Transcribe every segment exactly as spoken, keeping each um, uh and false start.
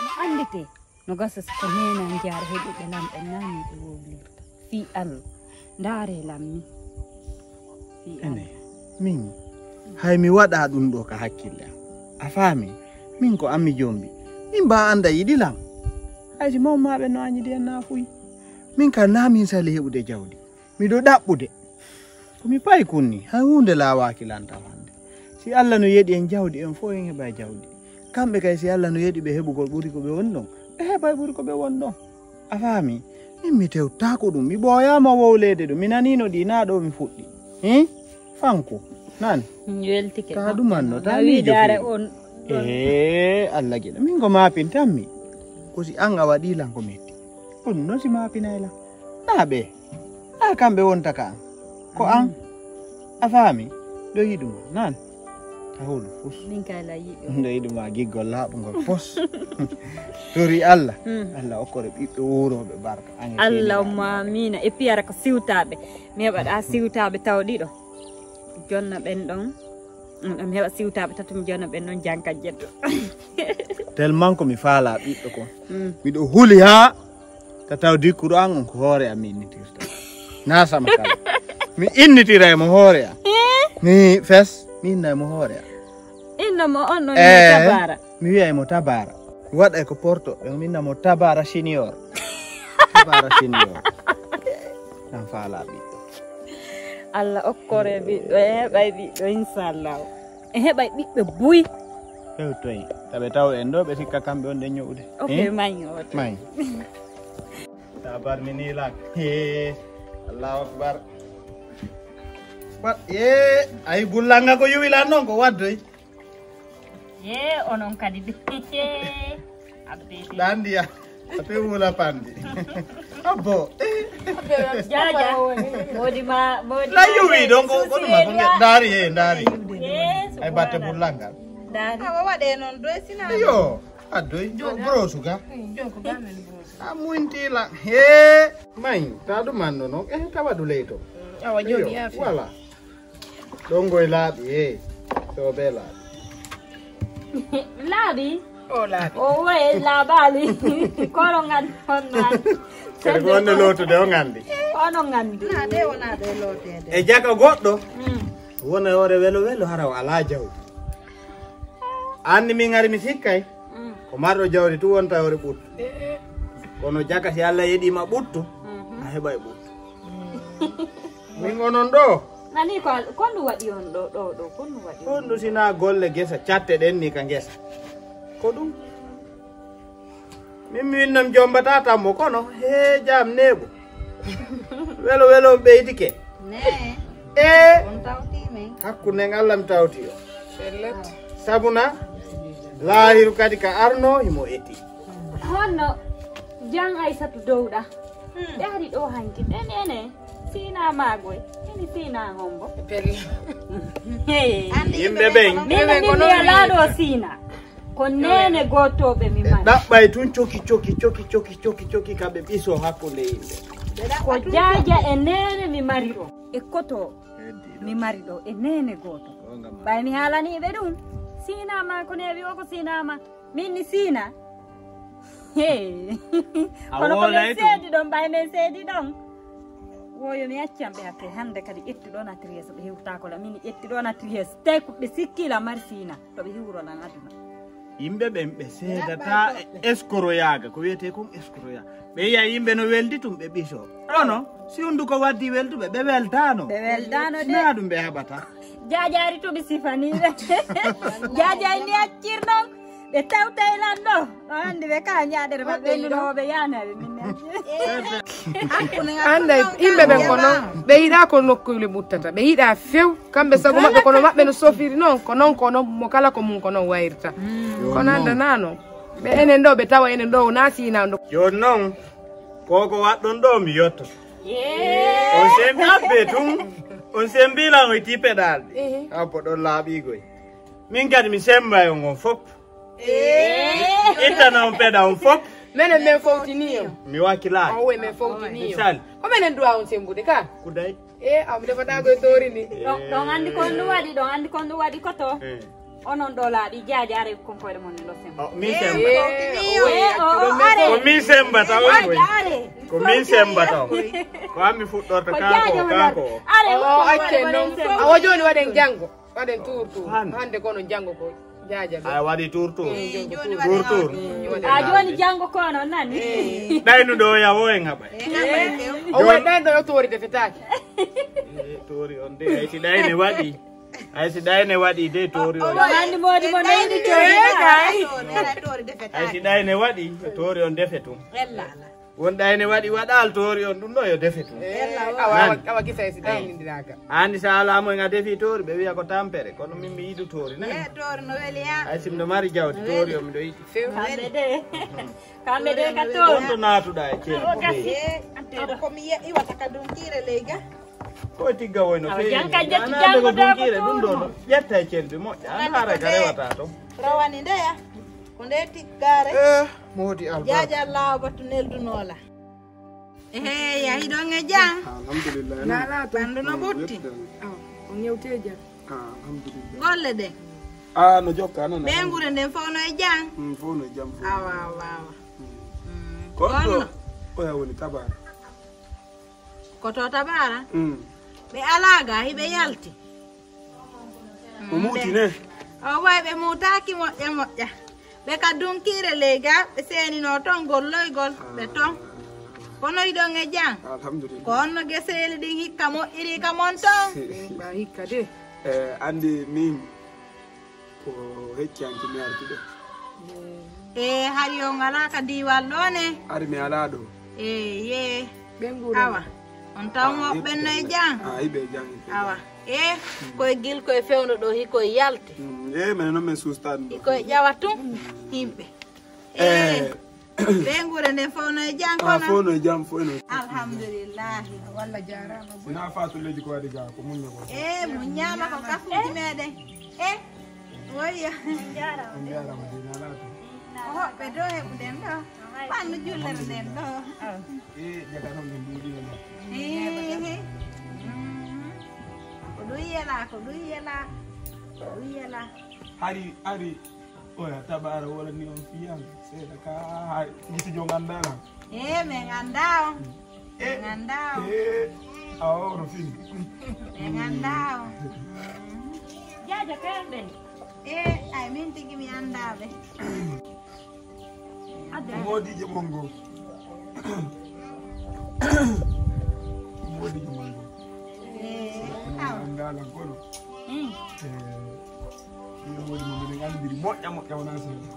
No annditee, no gasa si ko neena njaar heɓuɓe lamɓe naani ɓe wowlirta. Fii Allah, ndaaree lam min. Fii Allah. Ene, min, hay mi waɗa ɗum ɗo ka hakkille am. A faami? Min ko an mi jombi. Min ba annda yiɗi lam. Hay si mawmaaɓe no añidi en naafuy. Min ka naa min sali heɓude jawdi. Miɗo ɗaɓɓude. Ko mi payi kunni, hay huunde laawaaki lan taw hannde. Si Allah no yeɗi en jawdi, en fof en heɓa jawdi. Kamɓe kay, si Allah no yeɗi ɓe heɓugol ɓuri ko ɓe woni ɗon, ɓe heɓay ɓuri ko ɓe woni ɗon. A faami? Min mi tewtaako ɗum, mi ɓooyaama wowleede ɗum, mi naniino ɗi, naa ɗo mi fuɗɗi. Hin? Fanko, nan? Mi weltike. Taa ɗum anno, taa miijo feewi. Ee, Allah giɗo, min ko maapintammi. Ko si an a waɗi lan ko metti. Ɗum noon si maapinay lan. Naa ɓe. Naa kamɓe wonta ka an. Ko an. A faami? Ɗo yiɗu ma. Nan. Ka holu fus. Min kay la yiɗu. Ɗo yiɗu ma giggol laaɓungol fos. Tori Allah. Hmm. Allah okkore ɓiɓɓe wuurooɓe barka. An e Allah seeni umma amina. E piyara ko siwtaaɓe. Mi heɓa ɗa siwtaaɓe taw ɗiɗo. Jonna ɓen ɗon. Mm, mi heɓa siwtaaɓe tato mi jonna ɓen ɗon janka jeddo. Tellement ko mi faala ɓiɗɗo kon. Mm. Miɗo huli haa ta taw dikkuru an on ko hoore am mi innitirta. Na sama kala. Mi innitira e mo hoore am. Eh? Mi fes, mi inna e mo hoore am. Inno mo on ɗon Eh, tabara. Mi wiya e mo tabara. Waɗa e ko porto, ɓe minna mo tabara senior. Tabara senior. Nan faala ɓiɗɗo. Allah okkore ɓiɗɗo, e heɓay ɓiɗɗo, inchallah. E heɓay ɓiɓɓe buy. Hewtoy. Taɓe taw en ɗo, ɓe sikka kamɓe on ɗen ño'ude. Ok, eh? May o to. May. Tabar mi ni lak. He. Allahu akbar. Wat, ye, ay bullanga ko yuwi lan non ko waddoy. Ye, onon kadi de. Abbe. Dandiya. Ate wula pandi. Abbo. Jaja. Modi ma, modi. La yuwi donc ko ɗum ma ko ndaari he ndaari. Yes. Ay batte bullanga. Dari. Awa waɗe noon doy sina. Yo, addoy. Brosu ga. Joko gamen brosu. A muinti la. He. May, ta ɗum man noon. Eh, tawa du leyto. Awa joni afi. Voilà. Ɗon ngoy laaɓi, eh. So be laaɓi. Laaɓi? O laaɓi. O woye laaɓaali. Kono ngandi on naan. Kadi ko wonde lootude o ngandi. Ono ngandi. Na de wona de lootede. E jaka goɗɗo. Mm. Wona hoore welo welo hara o alaa jawdi. Anni min ngari mi sikkay. Mm. Ko marɗo jawdi tu wonta hoore ɓuttu. Kono jaka si Allah yeɗima ɓuttu, mhm, a heɓay ɓuttu. Min onon ɗo. Nani ko al-, ko ndu waɗi on ɗo, ɗo, ɗo, ko ndu waɗi on? Ko ndu sina golle gesa, catte ɗen ni ka gesa. Ko ɗum. Min mi winnam jombata tammo kono, he jam neeɓo. Welo welo ɓeydike. Ne. E. On tawti men. Hakkunde en Allah mi tawti o. Pellet. Sabuna, laahiru kadi ka arno, himo eti. Honno, jan Aysatu dowɗa. Hmm. Ɓe ari ɗo hanki, ɓe nene, Sina Magoy, ini Sina Hombo. Pellet. Hey. Yimɓe ɓen. Min, min, min, mi alaa ɗo Sina. Ko neene gootooɓe mi mari. Ɗaɓɓay tun coki, coki, coki, coki, coki, coki, ka ɓe ɓiso hakkunde yimɓe. Ko jaaja e neene mi mari ɗo. E koto mi mari ɗo, e neene gooto. Ɓay mi haalanii ɓe ɗum. Sina ma ko neeɓi o ko Sina ma. Min ni Sina. Hey. Kono ko min seedi ɗon, ɓay min seedi ɗon. Woyo mi accan ɓe hakke hannde kadi ƴettuɗo na tries ɓe hewtaako la. Min ƴettuɗo na tries. Tawi ko ɓe sikki la mari Sina. To ɓe hiwro lan aduna. Yimɓe ɓen ɓe seedata e eskoroyaaga, ko wiyetee kon eskoroyaa. Ɓe yiya yimɓe no weldi tun ɓe ɓiso. Kono si hunduko waddi welduɓe, ɓe weldaano. Ɓe weldaano de. Sinaa ɗum ɓe haɓata. Jaajaari to ɓe sifaniiɓe. Jaajaari ni accir non. Ɓe tawtay lan ɗo. O anndi ɓe ka ñaaɗere maɓɓe nduno o ɓe yaanaɓe min. Annda yimɓe ɓen ko non. Ɓe yiɗaa ko nokkuule ɓuttata. Ɓe yiɗaa few. Kamɓe sago maɓɓe kono maɓɓe no sofiri noon ko noon ko noon mo kala ko mum ko noon wayrta. Kono anndanaa noon ɓe enen ɗo ɓe tawa enen ɗo wonaa Sina ɗo. Jooni noon koko waɗɗon ɗo mi yotto. On sembi abbe tun on sembi lan o iti peɗalɗe abbo ɗon laaɓigoy. Min kadi mi semba e on on fof. Ittana on peɗa on fof. Menen men fowtini on. Mi wakkilaa. Owe men fowtini on. Misal. Ko menen duwa on sembude ka. Kuday. E aw mi defata koye torini. Ɗon anndi ko ɗum waɗi ɗon anndi ko ɗum waɗi koto. Onon ɗo laaɗi jaajaare konkoyɗe mon ne lo sembo. Oh, min semba. Eh, o- o- are. Ko min sembata on woni. Are. Ko min sembata on. Ko an mi fuɗɗorta Ko kaa ko jaaja kaa wonata. Ko. Are. O acce non. Awa jooni waɗen janngo. Waɗen tuur tuur. Hannde. Hannde kono janngo ko jaaja ɗo. A waɗi tuur tuur. Eh, jooni Tuur waɗen tuur. A jooni janngo kono nani. Ɗaynuɗo o yawo en haɓay. O waɗi ɗaynuɗo o toori defetaake. Eh, toori on de ay si ɗayne waɗi. Ay si ɗayne waɗi de toori on. Andi moodi mo nayni toori. Ay si ɗayne waɗi toori on defe tum. Won ɗayne waɗi waɗal toori on ɗum ɗo yo defe tum. Awa kisa si ɗaynindiraka. Andi sa alamo en a defi toori ɓe wiya ko tampere kono min mi yiɗu toori na. Toori no weli ha. Ay sim no mari jawdi toori on miɗo yiɗi. Kamɓe de. Kamɓe de ka toori. Wonto naatuɗa e ceeɗu. Ko mi iwata ka dunkire leyga. Ko tigga woyno feewi. Janka jetti jango da ko ɗum ɗo. Ƴetta e celbi moƴƴa. An haara ka rewata to. Rawani ndeya. Ko nde tiggare. Eh, modi alba. Jaaja Allah batu neldunoola. Ehe, yahi ɗon e jam. Alhamdulillah. Nala to. Bandu no butti. Oh, on yewte jam. Alhamdulillah. Golle de. Ah, no jokka non. Ɓe ngure nden fof no e jam. Mm, fof no e jam. Awa, awa, awa. Mm. Kono oya woni tabara. Ko to tabara ɓe alaa ga hiɓe yalti. O muuti ne. O way ɓe muutaaki moƴƴa moƴƴa. Ɓe ka dunkiire ley ga ɓe seeninoo ton golloygol ɓe ton. Kono iɗon e jam. Alhamdulillah. Ko honno geseeli ɗin hikka moƴƴiri ka mon ton? Ba hikka de. Eh, andi min ko hecci hanki mi artude. E hari on alaa ka diiwal ɗo ne? Ari mi alaa ɗo. E ye. Awa. On taw mo ɓenno e jang. A hiɓe jang. Awa. E koye gil koye fewndo ɗo hikoye yalti. E mene noon min sustani ɗo. Hikoye ƴawa tun yimɓe. E. Ɓe ngure nden fof no e jam kono. Fof no e jam fof no. Alhamdulillahi. Walla jarama. Sina fatuleji ko waɗi ga ko mun ne ko. E mun ñaama ko kafuji meɗen. E woyya. On jarama de na laato. Ko hoɓɓe do heɓuɗen ɗo. Fannu jullere nden ɗo. E jaga noon ɓe mbuɗino ɗo. Ko ɗum yela ko ɗum yela. Ko ɗum yela. Hari hari. Oya tabara wala ni on fiyan. Seeɗa ka hay gisi jo ngannda lan. E min ngannda on. Min ngannda on. E awa oɗo fini. Min ngannda on. Jaaja kayan ɓen. E ay min tigi mi annda ɓe. Moodije mon goo. Moodije mon goo. E awa. Annda lan kono. Min e moodi mon miɗen anndiri moƴƴa moƴƴa wonaa seeɗa.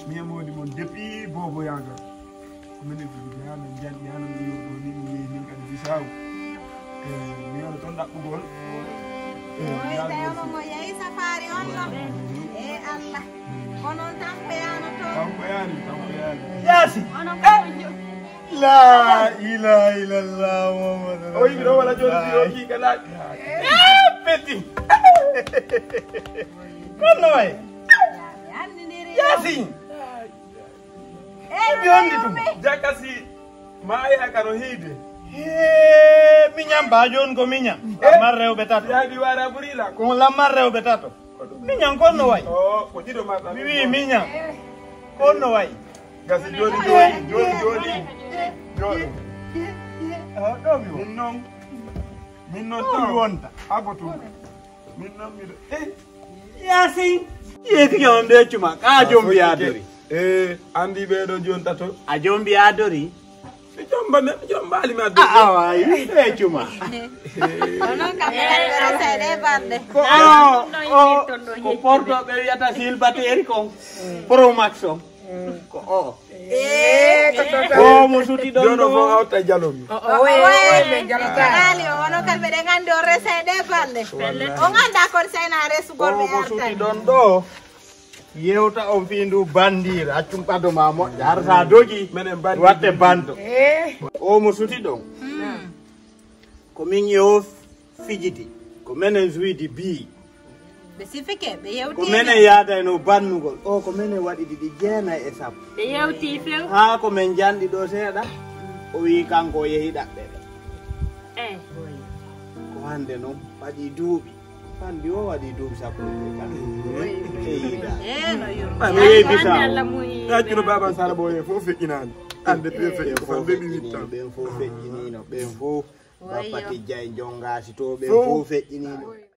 Min e moodi mon depuis boobo yaagal. Ko minen fijidi haa min njanɗi haa min ɗo ni min yehi min kadi bisaw. E mi yono toon ɗaɓɓugol. E mi yaali tawi mo yehi safari on ɗo. E Allah. Ko noon tan ko yaano toon. Tan ko yaani tan ko yaani. Yaasi. La ilaha illallah Muhammadu. O yimi ɗo wala joni ɗo kiika laaɓi. Peti. Kono way. Yasin. Ebi ondi tum. Jakasi. Maayi hakano hiide. Miñam ba jon ko miñam. Lamar rewɓe tato. Yaadi wara burila. Ko lamar rewɓe tato. Miñam kon no way. O ko ɗiɗo ma. Mi wi miñam. Kon no way. Gasi jooɗi jooɗi jooɗi jooɗi. Jooɗo. Min noon. Min noon taw wonta. Abotu. Min noon miɗo. Eh. Yasin. Yeeti on de cuma ka jombi adori. Eh, andi ɓe ɗo jon tato. A jombi adori. Mi jomba mi mi jombaali mi adori. Ah, ah, wayi. Eh, cuma. Onon kam ɓe kadi ɓe resa e ɗe balɗe. Ko o o ko porto ɓe wiyata silbateri kon. Pro max on. Ko o. Eh, ko to to. O mo suti ɗon ɗo. Jono fof hawta jalomi. O o e ɓe jalata. Kali o wono kan ɓeɗen anndi o resa e ɗe balɗe. O ngannda kon sayna resugol ɓe. O mo suti ɗon ɗo. Yewta on fii ndu bandiir accum ɓado ma moƴƴa har sa dogi. Menen bandi. Watte bando. Eh. O mo suti ɗon. Ko min e o fijidi ko menen juydi bii. Ɓe sifike ɓe yewti. Ko menen yaadayno bannugol o ko menen waɗi ɗiɗi jeenay e sappo. Ɓe yewti few. Haa ko men janɗi ɗo seeɗa. O wii kanko o yehi ɗaɓɓere. Eh. Ko hannde noon waɗi duuɓi. Kan mbi o waɗi duuɓi sappo e joyi kan. Eyida. Ɓay mo yeeyi bisa. Accino baban sara ɓooye fof feƴƴinaani. Ande ɓe feƴƴi ko fan ɓe ɓiwi tan. Ɓen fof feƴƴiniino. Ɓen fof bappati jay jongasi to ɓen fof feƴƴiniino.